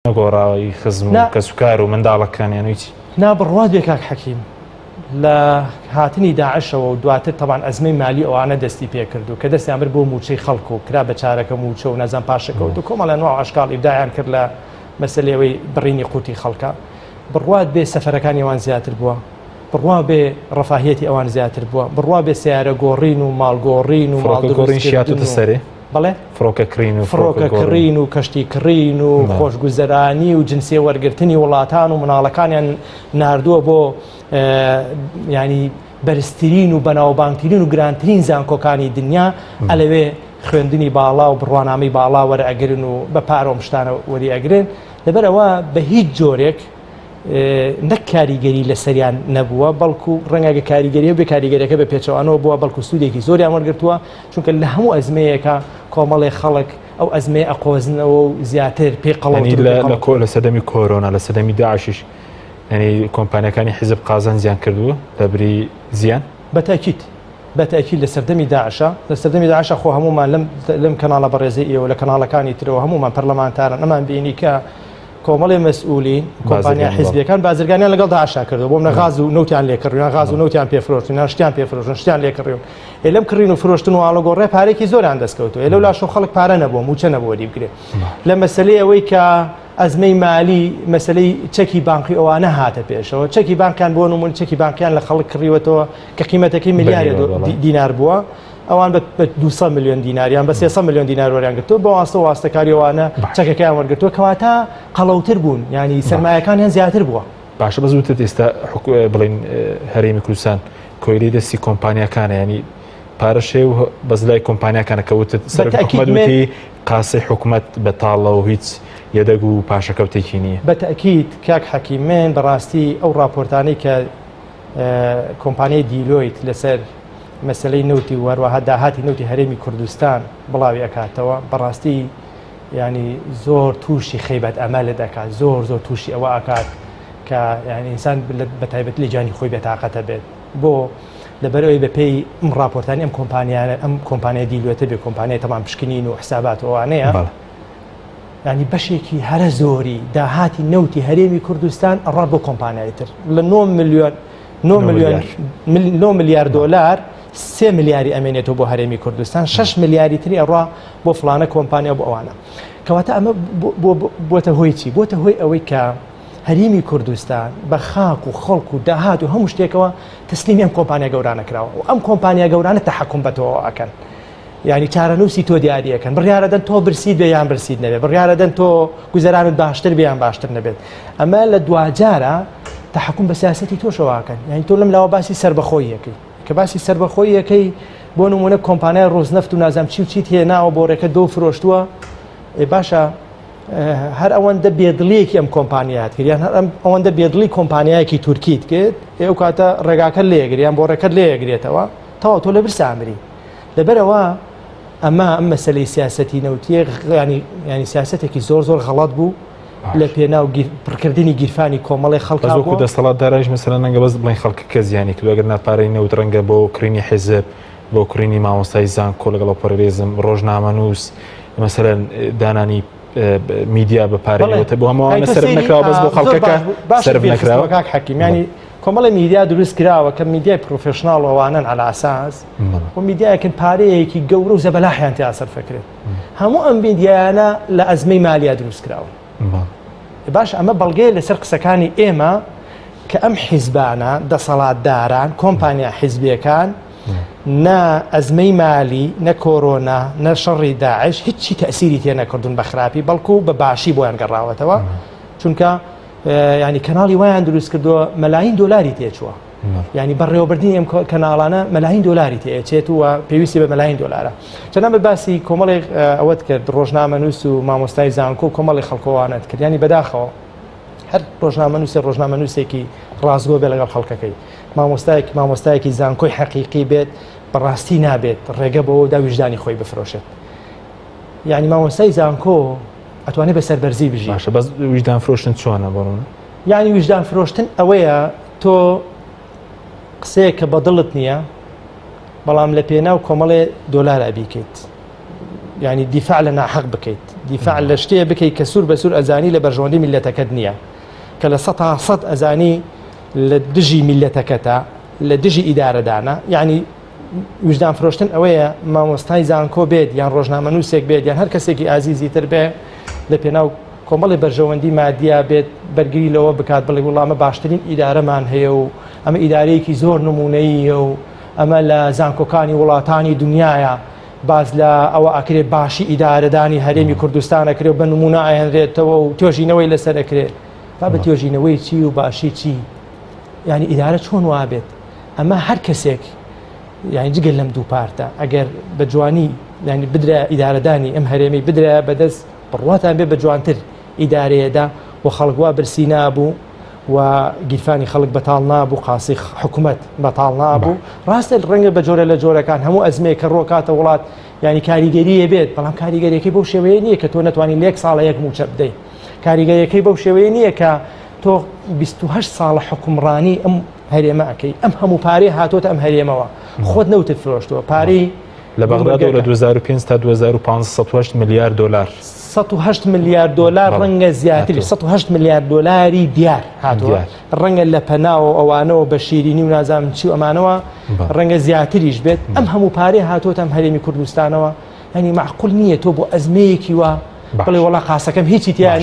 نەگۆڕاوە ئی خزم و کەسوکار و منداڵەکانیان و هیچ. نا بڕوات بێ کاک حەکیم لە هاتنی داعشەوە و دواتر تەبان ئەزمەی مالی ئەوانە دەستی پێکرد و کە دەستیان برد بۆ مووچەی خەڵک و کرا بە چارەکە مووچە و نازان پاشەکەوت و کۆمەڵە ئەنواع و ئەشکاڵ ئیبداعیان کرد لە مەسەلەی ئەوەی بڕینی قوتی خەڵکە بڕوات بێ سەفەرەکانی ئەوان زیاتر بووە بڕوا بێ ڕەفاهیەتی ئەوان زیاتر بووە بڕوا بێ سیارە گۆڕین و ماڵ گۆڕین و ماڵ فڕۆکە گۆڕین دروستکردن شیاتوتە و سەرێ بەڵێ فڕۆکە کڕین و فڕۆکە کڕین و کەشتی کڕین و خۆشگوزەرانی و جنسیە وەرگرتنی وڵاتان و مناڵەکانیان ناردووە بۆ ینی بەرزترین و بەناوبانگترین و گرانترین زانکۆکانی دنیا ئەلەوێ خوێندنی باڵا و بڕوانامەی باڵا وەرئەگرن و بە پارۆم شتانە وەری ئەگرن لەبەر ئەوە بە هیچ جۆرێک نەک کاریگەری لەسەریان نەبووە بەڵکو ڕەنگە کاریگەری بێ کاریگەرەکە بە پێچەوانەوە بووە بەڵکو سوودێکی زۆریان وەرگتووە چونکە لە هەموو ئەزمەیەکە کۆمەڵێ خەڵک ئەو ئەزمەیە ئەقۆزنەوە و زیاتر پێی قەڵەوتر لە کۆ لە سەدەمی کۆرۆنا لە سەدەمی داعشیش ینی کۆمپانیەکانی حیزب قازانجیان کردووە لە بری زیان بەتاکیت بەتاکیل لە سەردەمی داعشە لە سەردەمی داعشە خۆ هەمومان لەم لەم کەناڵە بەڕێزەی ئێوە لە کەناڵەکانی ترەوە هەمومان پەرلەمانتاران ئەمان بینی کە کۆمەڵی مەسئولین کۆمپانیا حیزبیەکان بازرگانیان لەگەڵ داعشا کردو بۆ منە غاز و نەوتیان لێکڕیان غاز و نەوتیان پێفرۆشتن یان شتیان پێفرۆشن شتیان لێکڕیون ئێ لەم کڕین و فرۆشتن و ئاڵوگۆڕێ پارێکی زۆریان دەستکەوتووە ئێ لەو لاشەوە خەڵک پارە نەبووە مووچە نەبووە وەری بگرێ لە مەسەلەی ئەوەی کە ئەزمەی مالی مەسەلەی چەکی بانقی ئەوانە هاتە پێشەوە چەکی بانقیان بۆ نموون چەکی بانقیان لە خەڵک کڕیوەتەوە کە قیمەتەکەی ملیارێ دینار بووە ئەوان بە 200 میلیۆن دینار یان بە 300 میلیۆن دینار وەریان گرتووە بە واستە واستەکاری ئەوانە چەکەکەیان وەرگرتووە کەواتە قەڵەوتر بوون ینی سەرمایەکانیان زیاتر بووە. باشە بەس وتت ئێستا بڵین هەرێمی کوردستان کۆیلەی دەستی کۆمپانیاکانە ینی پارەش هەیە و بەس لای کۆمپانیاکانە کە وتت سەرۆکی حکومەت وتی قاسەی حکومەت بەتاڵە و هیچ یەدەگ و پاشەکەوتێکی نییە. بە تەئکید کاک حەکیم من بەڕاستی ئەو ڕاپۆرتانەی کە کۆمپانیای دیلۆیت لەسەر مەسەلەی نەوتی و هەروەها داهاتی نەوتی هەرێمی کوردستان بڵاوی ئەکاتەوە بەڕاستی ینی زۆر تووشی خەیبەت ئەمەلت ئەکات زۆر زۆر تووشی ئەوە ئەکات کە یعنی ئینسان بە تایبەت لە گیانی خۆی بێتاقەتە بێت بۆ لەبەرئەوەی بەپێی ئەم ڕاپۆرتانی ئەم کۆمپانیانە ئەم کۆمپانیای دیلوێتە بێ کۆمپانیای تەمان پشکنین و حسابات و ئەوانەیە ینی بەشێکی هەرە زۆری داهاتی نەوتی هەرێمی کوردستان ئەڕات بۆ کۆمپانیای تر لە 9 میلیۆن 9 میلیۆن 9 ملیار دلار 3 ملیاری ئەمێنێتەوە بۆ هەرێمی کوردستان 6 ملیاری تری ئەڕوا بۆ فلانە کۆمپانیا بۆ ئەوانە کەواتە ئەمە بۆتە هۆی چی بۆتە هۆی ئەوەی کە هەرێمی کوردستان بە خاک و خەڵک و داهات و هەموو شتێکەوە تەسلیمی ئەم کۆمپانیا گەورانە کراوە و ئەم کۆمپانیا گەورانە تەحەکوم بە تۆوە ئەکەن یعنی چارەنووسی تۆ دیاریەکەن بڕیارەدەن تۆ برسیت بێ یان برسیت نەبێت بڕیارەدەن تۆ گوزەرانت باشتر بێ یان باشتر نەبێت ئەمە لە دواجارە تەحەکوم بە سیاسەتی تۆشەوەکەن یعنی تۆ لەم لاوە باسی سەربەخۆیەکەی کە باسی سەربەخۆیەکەی بۆ نمونە کۆمپانیای ڕۆزنەفت و نازام چی و چیت هێناوە بۆ ڕێکە دۆ فرۆشتووە باشە هەر ئەوەندە بێدڵیەکی ئەم کۆمپانیات کرد یان هەر ئەوەندە بێدڵی کۆمپانیایەکی تورکیت کرد ئەو کاتە ڕێگاکە لێگری یان بۆ ڕێکەت لێگرێتەوە تەواو تۆ لە برسا ئەمری لەبەرەوە ئەمە ئەم مەسلەی سیاستی نەوتیە ینی ینی سیاستێکی زۆر زۆر غەڵات بوو لە پێناو پڕکردنی گیرفانی کۆمەڵی خەڵک وەکو دەسەڵاتدارایش مەسەلەن ڕەنگە بەس بڵێن خەڵکەکە زیانی کردووە ئەگەر ناپارەی نەوت ڕەنگە بۆ کڕینی حیزب بۆ کڕینی مامۆستای زانکۆ لەگەڵ پەرێزم ڕۆژنامەنووس مەسەلەن دانانی میدیا بە پارەوەتە بۆ هەمووانە سەرف نەکراوە بەس بۆ خەڵکەکە سەرف نەکراوە کاک حەکیم ینی کۆمەڵی میدیا دروست کراوە کە میدیای professional ئەوانەن على ئەساس و میدیایەکن پارەیەکی گەورە و زەبەلاحیان تیا سەرفەکرێت هەموو ئەم میدیایانە لە ئەزمەی مالیا دروست کراون باش ئەمە بەڵگەیە لەسەر قسەکانی ئێمە کە ئەم حیزبانە دەسەڵاتداران کۆمپانیا حیزبیەکان نە ئەزمەی مالی نە کۆرۆنا نە شەڕی داعش هیچی تەسیری تێ نەکردون بە خراپی بەڵکو بە باشی بۆیان گەڕاوەتەوە چونکە ینی کەناڵی وایان دروست کردووە مەلاین دۆلاری تێچووە ینی بەڕێوەبردنی ئەم کەناڵانە مەلاین دۆلاری تێچێت و پێویستی بە مەلاین دۆلارە جەنابت باسی کۆمەڵێک ئەوەت کرد ڕۆژنامەنووس و مامۆستای زانکۆ و کۆمەڵی خەڵکۆوانەت کرد ینی بەداخەوە هەر ڕۆژنامەنووسێ ڕۆژنامەنووسێکی ڕاستگۆ بێ لەگەڵ خەڵکەکەی مامۆستایەک مامۆستایەکی زانکۆی حەقیقی بێت بەڕاستی نابێت ڕێگە بەوەدا ویژدانی خۆی بفرۆشێت یعنی مامۆستای زانکۆ ئەتوانێت بە سەربەرزی بژی باشە بەس ویژدان فرۆشتن چۆنە بۆ یعنی ویژدان فرۆشتن ئەوەیە تۆ قسەیە کە بەدڵت نییە بەڵام لە پێناو کۆمەڵێ دۆلار ئەبیکەیت یعنی دیفاع لە ناحەق بکەیت. دیفاع لە شتێ بکەیت کە سوور بە سوور ئەزانی لە بەرژەوەندی میلەتەکەت نییە کە لە سەتا سەد ئەزانی لە دژی میلەتەکەتە لە دژی ئیدارەدانە یعنی ویژدان فرۆشتن ئەوەیە مامۆستای زانکۆ بێت یان ڕۆژنامەنووسێک بێت یان هەر کەسێکی ئازیزی تر بێ لە پێناو کۆمەڵی بەرژەوەندی مادیا بێت بەرگری لەوە بکات بڵێ وڵامە باشترین ئیدارەمان هەیە و ئەمە ئیدارەیەکی زۆر نمونەیە و ئەمە لە زانکۆکانی وڵاتانی دنیاە باز لە ئەوە ئەکرێ باشی ئیدارەدانی هەرێمی کوردستان ئەکرێ و بە نمونە ئاهێنرێتەوە و توێژینەوەی لەسەر ئەکرێ با بە توێژینەوەی چی و باشی چی یعنی ئیدارە چۆن وابێت ئەمە هەر کەسێک یعنی جگە لەم دوو پارتە ئەگەر بە جوانی یعنی بدرا ئیدارەدانی ئەم هەرێمی بدرا بەدەست بڕواتان بێ بە جوانتر ئیدارەیەدا و خەڵک وا برسی نابوو و گیرفانی خەڵک بەتاڵ نابوو قاسی حکوومەت بەتاڵ نابوو ڕاستە ڕەنگە بە جۆرە لە جۆرەکان هەموو ئەزمەیە کە ڕۆکاتە وڵات ینی کاریگەریە بێت بەڵام کاریگەریەکەی بەو شێوەیە نییە کە تۆ نەتوانانی لێک ساڵە یەک موچە بدەیت کاریگەریەکەی بەو شێوەیە نییە کە تۆ 28 ساڵە حکومڕانی ئەم هەرێمە ئەکەی ئەم هەموو پارەی هاتۆتە ئەم هەرێمەوە خۆت نەوتت فرۆشتووە پارەی لە بەغدادەوە لە 2005 تا 2015 108 ملیار دۆلار 108 ملیار دۆلار ڕەنگە زیاتری 108 ملیار دۆلاری دیار هاتووە ڕەنگە لە پەناوە ئەوانەوە بە شیرینی و نازانم چی و ئەمانەوە ڕەنگە زیاتریش بێت ئەم هەموو پارەی هاتووەتە ئەم هەرێمی کوردستانەوە هەنی معقول نییە تۆ بۆ ئەزمەیەکی وا بڵێ وڵا قاسەکەم هیچی تیا.